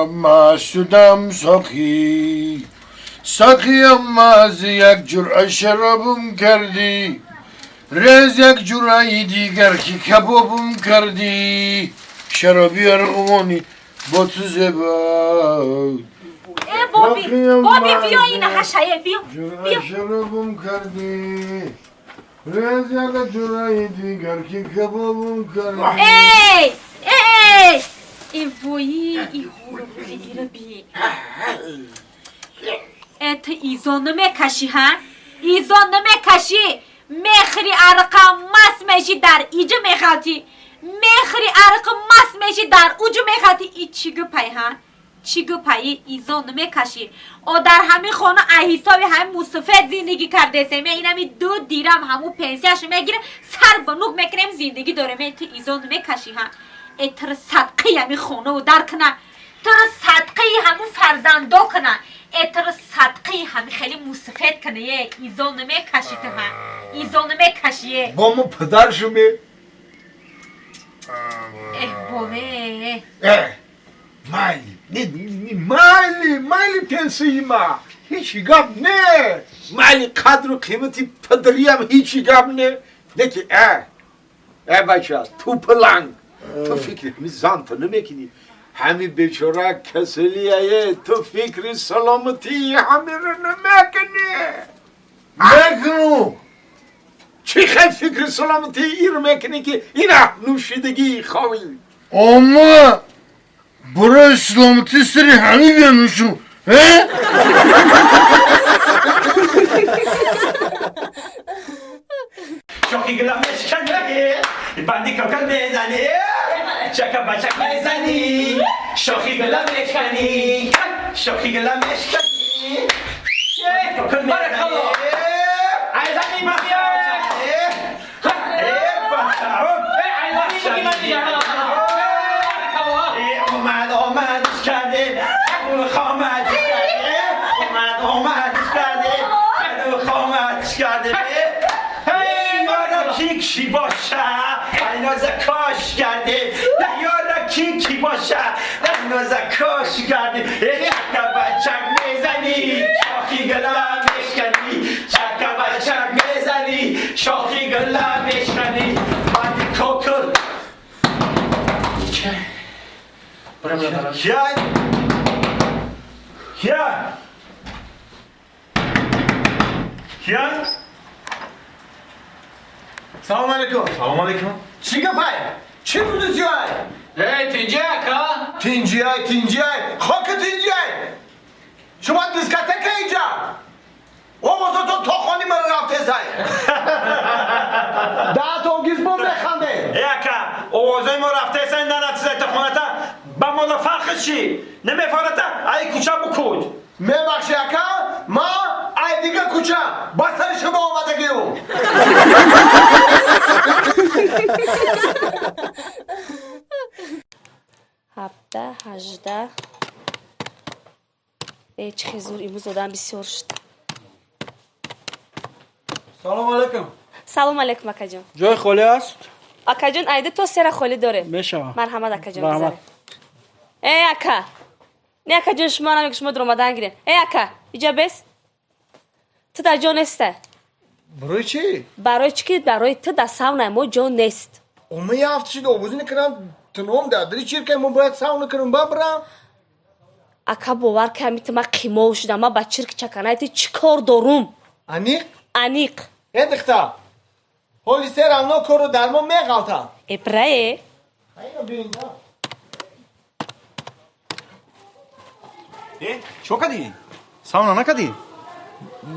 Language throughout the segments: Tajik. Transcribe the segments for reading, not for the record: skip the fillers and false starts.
ما شدم ساقی ساقیم از یک جرعه شرابم کردی رز یک جرعه دیگر که کبابم کردی شرابی ارغوانی با تو زبا ای بابی بابی بیا این حشایه بیا جرعه شرابم کردی رز یک جرعه دیگر که کبابم کردی ای ای ای وای ای هورو بی ای تو ایزون نمیکشی ها ایزون نمیکشی میخری عرقا مس میشی در ایجا میخالتی میخری عرق مس میشی در اوجا میخالتی ای چی گپای ها چی گپای ایزون نمیکشی او در همین خانه حساب همین موسفید زندگی کرده سیم اینمی دو دیرم همو پنسیش میگیره سر به نوک میکنیم زندگی داره تو ایزون نمیکشی ها ای تر صدقه همین خونه و در کنه تر صدقه همون فرزندو کنه ای تر صدقه همین خیلی موسفید کنه یه ایزون نمیکشی تو ها ایزون نمیکشی با ما پدر شومه اه بابه مالی نه مالی مالی پنسی ما هیچی گپ نه مالی قدر و قیمتی پدریم هیچی گپ نه نه که اه اه بچه تو پلنگ تو فکر همی زن تو نمیکنی همی بیچاره کسلیه تو فکر سلامتی همی رو نمیکنی نکنو چی خیلی فکر سلامتی ای رو میکنی که اینا نوشیدگی خواهی اما برای سلامتی سری همی بیانوشم اه؟ شوخی گلم اشکنه بندی کاکل میزنی چکا بچک میزنی شوخی گلم اشکنی شوخی گلم اشکنی کاکل میزنی عايزاني اومد اومد کرده خامد کرده اومد اومد کرده خامد کرده یارا کی کی باشه اینا زکاش کرده یارا کی کی باشه اینا زکاش کرده چکا بچک میزنی شاخی گلم اشکنی چکا بچک میزنی شاخی گلم اشکنی بندی کوکل کیا کیا کیا سلام علیکم. سلام علیکم. چی گپای؟ چی بودی ای تینجی اکا؟ تینجی های تینجی های خاک تینجی های شما دیسکتک اینجا آوازتون تا خانی من رفته زای ده تا گیز بom بخنده ای اکا آوازای ما رفته سای نرفته سای تا خونتا با ما فرق چی؟ نمیفارتا ای کوچه بکود میبخشی اکا ما ای دیگه کوچه با سر شما آمدگیم هفته 18 ای چه خیزور امروز آدم بسیار شد. سلام علیکم. سلام علیکم اکا جان. جای خالی است؟ اکا جان ایده تو سر خالی داره. میشوم. مرحمت اکا جان بزنه. ای اکا نه اکا جان شما نمیگه شما در اومدن گیره. ای اکا اینجا بس تو در جا نیسته. برای چی؟ برای چی که برای تو در ساونا ما جا نیست. اما یه هفته شده آوازی نکردم تنوم در دری چیر که ما باید ساونا کنم ببرم. اکا باور که همی تو من قیمه شدم من با چرک چکنه تی چی کار دارم؟ انیق؟ انیق. ای دختر حالی سر امنا کارو در ما میغلطم. ای برای؟ اینا بیا اینجا. ای چو کردی؟ ساونا نکردی؟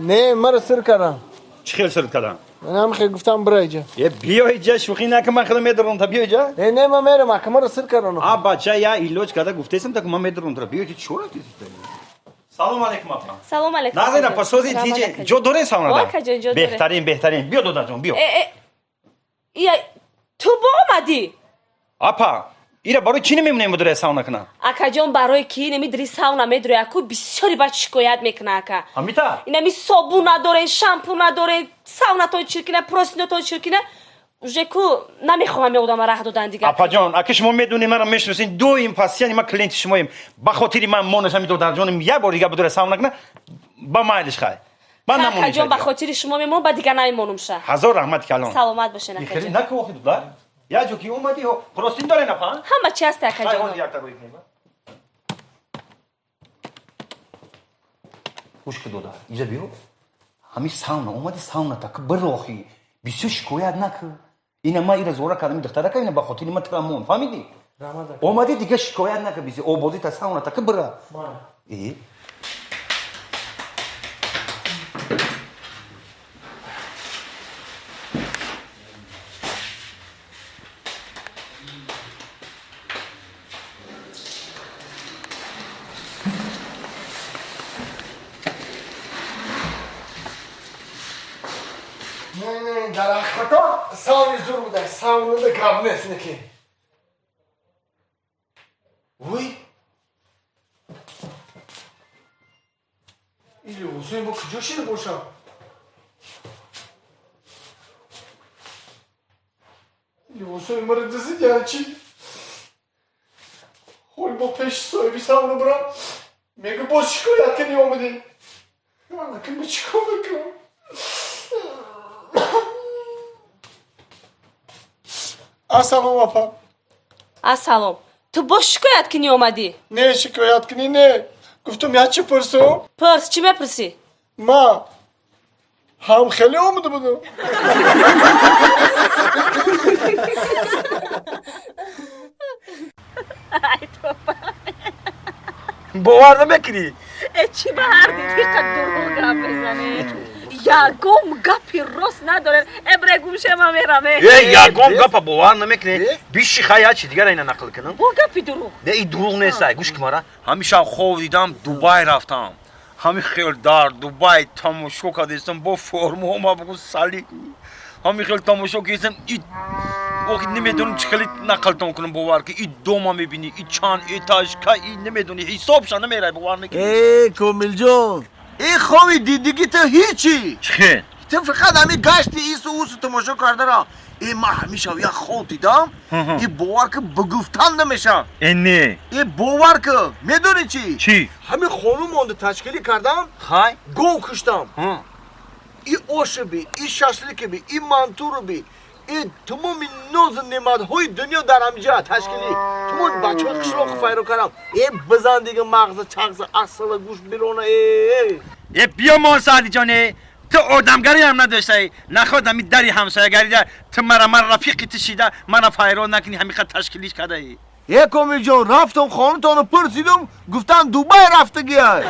نه مرا سر کردم. چی خیلی سرت کردم؟ من هم خیلی گفتم برای اینجا. یه بیا اینجا شوخی نکن من خودم میدرم تا بیا اینجا. نه من میرم اکا مرا سر کردم. آ بچه یا ایلوج کرده گفته سم تا که من میدرم تا بیا که چورا دیدی. سلام علیکم آقا. سلام علیکم. نازنین پسوزی دیجی جو دوره ساونا ده. بهترین بهترین بیا دادا جون بیا. ای تو با اومدی؟ آپا ایره برای چی نمیمونه مدره ساونا کنه؟ اکا جان برای کی نمیدری ساونا میدری اکو بسیاری بچ شکایت میکنه اکا. امیتا اینمی صابون نداره شامپو نداره ساونا تو چرکنه پروسینو تو چرکنه Уже ку намехоҳам одама раҳ додан дигар. Апаҷон, аки шумо медонед, маро мешиносед, доим пасияни ма клиенти шумоем. Ба хотири ман монаш ҳами додарҷоним як бор дига бидура сауна кна, ба майлиш хай. Ман намониш. Акаҷон, ба хотири шумо мемонам, ба дигар намемонам ша. Ҳазор раҳмат калон. Саломат бошен, акаҷон. Наку охи додар. Я ҷо ки омадӣ, простин дорен апа? Ҳама чи ҳаст, акаҷон. Гӯш ки додар, иҷа биё. Ҳами сауна, омади сауна так бирохи. Бисёр шикоят накӣ. Ина ма ира зора кардам, духтарака ина ба хотири ма тира мон, фаҳмидӣ? Омадӣ дига шикоят накӣ, биси обозӣ та сауна так бира. Э? Дарахтатон сауни зур буда, саунада гап нест неки. Вой! Ин либосои мо куҷо шида бошам? Либосои маро дизид яъне чӣ? Ҳоли бо пеши соҳиби сауна бирам, мегӯ боз шикоят кунӣ омадӣ. Ман накун чӣ кор мекунам? Ассалом, апа. Ассалом. Ту боз шикоят кунӣ омадӣ? Не, шикоят кунӣ не. Гуфтам як чӣ пурсам. Пурс, чӣ мепурсӣ? Ма ҳам хеле омада будам. Ай тоба. Бовар намекунӣ? Э, чӣ ба ҳар дидиқа дурӯғ гап мезанед? Ягон гапи рост надоред. Эбре гӯшема мераме. Э, ягон гапа бовар намекунед. Биши хай ячи дигар ина нақл кунам. Бо гапи дурӯғ. Не, и дурӯғ нест, ай гӯш ки мара. Ҳамеша хов дидам, Дубай рафтам. Ҳами хел дар Дубай тамошо кардестам бо формуҳо ма бугу сали. Ҳами хел тамошо кардестам и охи намедонам чӣ хеле нақлтон кунам бовар ки и дома мебинӣ, и чанд этаж ка и намедонӣ ҳисобша намерай бовар мекунӣ. Э, Комилҷон, ин хови дидигӣ ту ҳичи. Чӣ? Ту фақат ҳамин гашти ису усу тамошо кардара. Э, ман ҳамеша як хов дидам, и бовар ки бигуфтан намешавад. Э, не. Э, бовар ки, медонӣ чӣ? Чӣ? Ҳамин хонум монда ташкилӣ кардам, Хай? Гов куштам. И ошиби, и шашликиби, и мантуруби, и тамоми нозу неъматҳои дунё дар ҳамиҷа ташкилӣ. Тамоми бачаҳои қишлоқи файро кардам. Э, бизан дига мағза, чағза, асала, гӯшт бирона, э. Э, биё мон Саъдиҷоне, ту одамгариам надоштаи. Наход ҳами дари ҳамсоягарида ту мара ман рафиқи ту шида, мана файро накунӣ ҳамиқа ташкилиш кардаӣ. Э, Комилҷон, рафтам хонутонро пурсидум, гуфтанд Дубай рафтагиай.